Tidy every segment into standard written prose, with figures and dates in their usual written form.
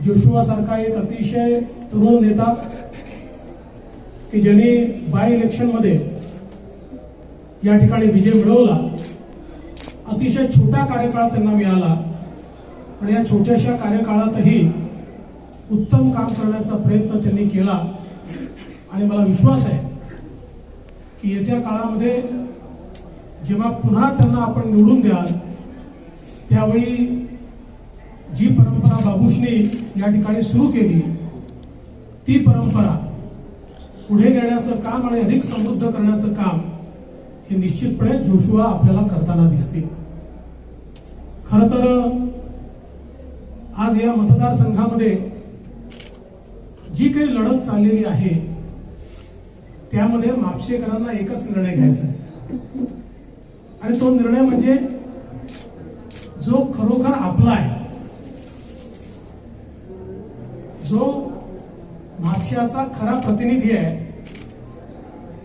जोशुआसारखा एक अतिशय तरुण नेता की ज्यांनी बाय इलेक्शनमध्ये या ठिकाणी विजय मिळवला. अतिशय छोटा कार्यकाळ त्यांना मिळाला, पण या छोट्याशा कार्यकाळातही उत्तम काम करण्याचा प्रयत्न त्यांनी केला आणि मला विश्वास आहे की येत्या काळामध्ये जेव्हा पुन्हा त्यांना आपण निवडून द्याल, त्यावेळी जी परंपरा बाबूशनी या ठिकाणी सुरू केली, ती परंपरा पुढे नेण्याचं काम आणि अधिक समृद्ध करण्याचं काम हे निश्चितपणे जोशुआ आपल्याला करताना दिसतील. खर तर आज या मतदारसंघामध्ये जी काही लढत चाललेली आहे, त्यामध्ये म्हापशेकरांना एकच निर्णय घ्यायचा आहे आणि तो निर्णय म्हणजे जो खरोखर आपला आहे, जो म्हापशाचा खरा प्रतिनिधी आहे,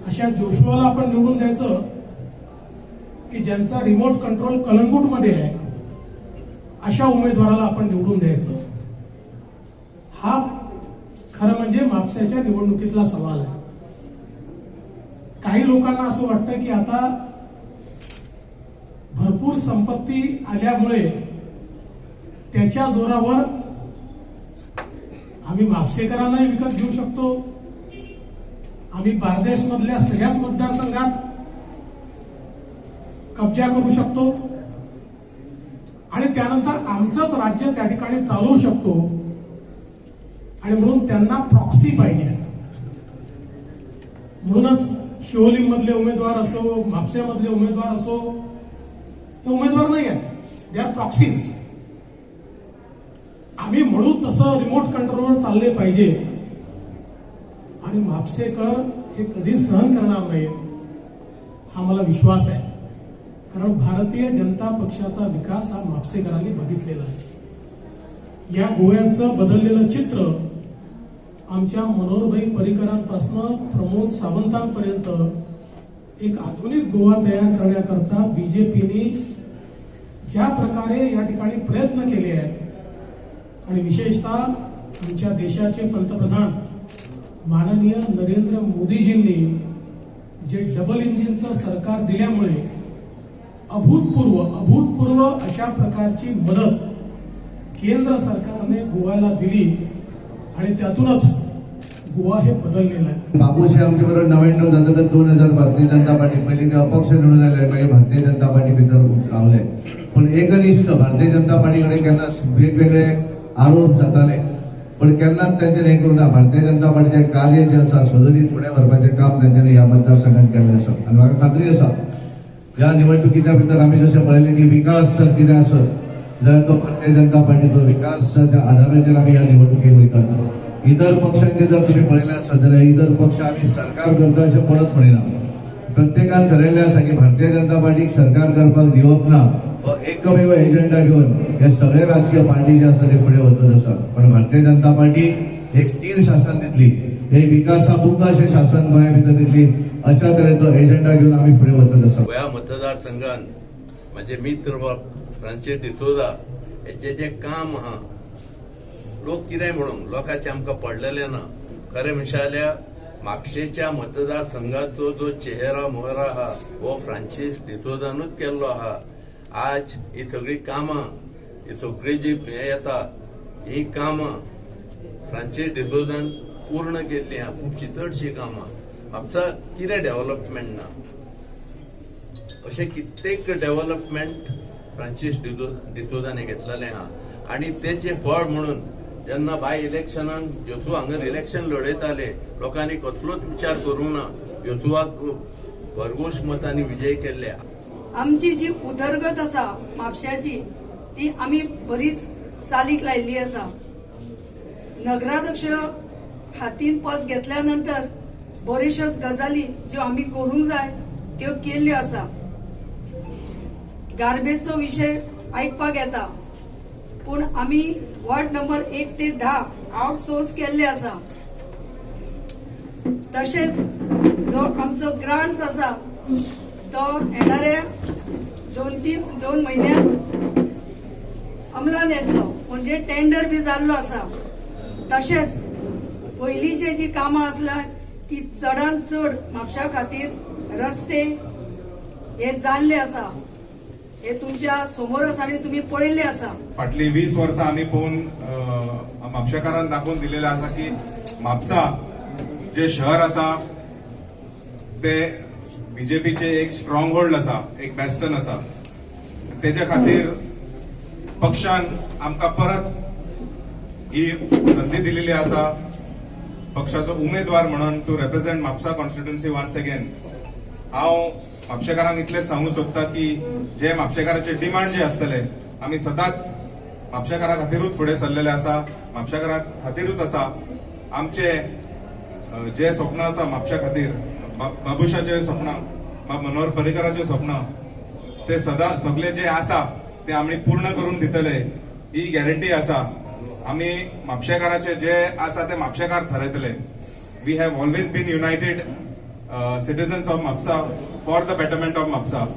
अशा जोशुआला आपण निवडून द्यायचं की ज्यांचा रिमोट कंट्रोल कलंगूटमध्ये आहे अशा उमेदवाराला आपण निवडून द्यायचं? हा खरं म्हणजे म्हापशाच्या निवडणुकीतला सवाल आहे. काही लोकांना असं वाटतं की आता भरपूर संपत्ती आल्यामुळे त्याच्या जोरावर आम्ही म्हापसेकरांनाही विकत घेऊ शकतो, आम्ही बार्देशमधल्या सगळ्याच मतदारसंघात कब्जा करू शकतो आणि त्यानंतर आमचंच राज्य त्या ठिकाणी चालवू शकतो आणि म्हणून त्यांना प्रॉक्सी पाहिजे. म्हणूनच शिवोलीम मधले उमेदवार असो, म्हापशेमधले उमेदवार असो, ते उमेदवार नाही आहेत, they are proxies. आम्ही म्हणू तसं रिमोट कंट्रोलवर चालले पाहिजे आणि म्हापसेकर हे कधी सहन करणार नाहीत हा मला विश्वास आहे, कारण भारतीय जनता पक्षाचा विकास हा म्हापसेकरांनी बघितलेला आहे. या गोव्याचं बदललेलं चित्र आमच्या मनोहरभाई पर्रीकरांपासनं प्रमोद सावंतांपर्यंत एक आधुनिक गोवा तयार करण्याकरता बीजेपीने ज्या प्रकारे या ठिकाणी प्रयत्न केले आहेत आणि विशेषतः आमच्या देशाचे पंतप्रधान माननीय नरेंद्र मोदीजींनी जे डबल इंजिनचं सरकार दिल्यामुळे अभूतपूर्व अभूतपूर्व अशा प्रकारची मदत केंद्र सरकारने गोव्याला दिली आणि त्यातूनच गोवा हे बदललेलं आहे. बाबूश आमचे बरोबर 99 जाता तर 2000 भारतीय जनता पार्टी पयलीं ते अपक्ष निवडून आयले, मागीर भारतीय जनता पार्टी भितर रावले. पूण एकनिश्ठ भारतीय जनता पार्टी कडेन केन्ना वेगवेगळे आरोप जाताले, पूण केन्नाच तेंच्यानी हें करूं ना. भारतीय जनता पार्टीचें कार्य जें आसा सदोदीत फुडें व्हरपाचें काम तेंच्यांनी ह्या मतदारसंघात केल्लें आसा आनी म्हाका खात्री आसा, ह्या निवडणुकीच्या भितर आमी जशें पळयलें की विकास जर कितें आसत जाल्यार तो भारतीय जनता पार्टीचो विकासाच्या आधाराचेर आमी ह्या निवडणुकेक वयतात. इतर पक्षांचे जर तुम्ही पळयलें आसत जाल्यार इतर पक्ष आमी सरकार करता अशें कोणच म्हणिना. प्रत्येकान ठरयल्लें आसा की भारतीय जनता पार्टीक सरकार करपाक दिवप ना, हो एकमेव एजंडा घेवन हे सगळे राजकीय पार्टी जे आसा ते फुडें वचत आसा. पण भारतीय जनता पार्टी एक स्थिर शासन दितली, एक विकासामुख अशें शासन गोंया भितर दितली, अशा तरेचो एजंडा घेवन आमी फुडें वचत आसा. गोंया मतदारसंघान माझे मित्र फ्रांसीस डिसोजा हेचे जे काम आहा, लोक कितें म्हणून लोकांचे आमकां पडलेले ना. खरें म्हणशात जाल्यार म्हापशेच्या मतदारसंघाचो जो चेहरा मोहरा आहा हो फ्रांसीस डिसोजानूच केल्लो आहा. आज ही सगळी कामां, ही सगळी जी हें येता, ही कामां फ्रांसीस डिसोजान पूर्ण केल्ली आहा. खुबशीं चडशीं कामां. म्हापसा कितें डेव्हलपमेंट ना, अशें कित्येक डेव्हलपमेंट फ्रांसीस डिसोजाने घेतलेलें आहा आनी तेचें फळ म्हणून जेन्ना बाय इलेक्शनान जोसू हांगा इलेक्शन लढयताले, लोकांनी कसलोच विचार करूंक ना, जोसुआक भरघोस मतांनी विजय केल्ले. आमची जी उदरगत आसा म्हापशाची, ती आमी बरीच चालीक लायिल्ली आसा. नगराध्यक्ष हातीन पद घेतल्या नंतर बऱ्योचश्योच गजाली ज्यो आमी करूंक जाय त्यो केल्ल्यो आसा. गार्बेजचो विशय आयकपाक येता, पूण आमी वॉर्ड नंबर 1 ते 10 आउटसोर्स केल्ले आसा. तशेंच जो आमचो ग्रांट्स आसा तो येणाऱ्या 2 3 2 म्हयन्यात अंमलान येतलो, म्हणजे टेंडर बी जाल्लो आसा. तशेंच पयलींची जी कामां आसला ती चडान चड म्हापशा खातीर रस्ते हे जाल्ले आसा, हे तुमच्या समोर आसा आनी तुमी पळयल्ले आसा. फाटली 20 वर्सां आमी पळोवन म्हापशेकारान दाखोवन दिलेलें आसा की म्हापसा जे शहर आसा ते बीजेपीचे एक स्ट्रॉंग होल्ड आसा, एक बॅस्टन आसा. तेच्या खातीर पक्षान आमकां परत ही संदी दिलेली आसा पक्षाचो उमेदवार म्हणून to represent Mapusa constituency once again. हांव म्हापशेकारांक इतलेंच सांगूंक सोदता की जे म्हापशेकाराचे डिमांड जे आसतले, आमी सदांच म्हापशेकारा खातीरूच फुडें सरलेले आसा, म्हापशेकारा खातीरूच आसा. आमचे जे स्वप्न आसा म्हापशा खातीर, बाबुशाचे स्वप्न, बाब मनोहर पर्रीकराचे स्वप्न, ते सदां सगळे जे आसा ते आमी पूर्ण करून दितले ही गॅरंटी आसा. आमी म्हापशेकाराचे जे आसा ते म्हापशेकार थारायतले. We have always been united citizens of Mapusa for the betterment of Mapusa.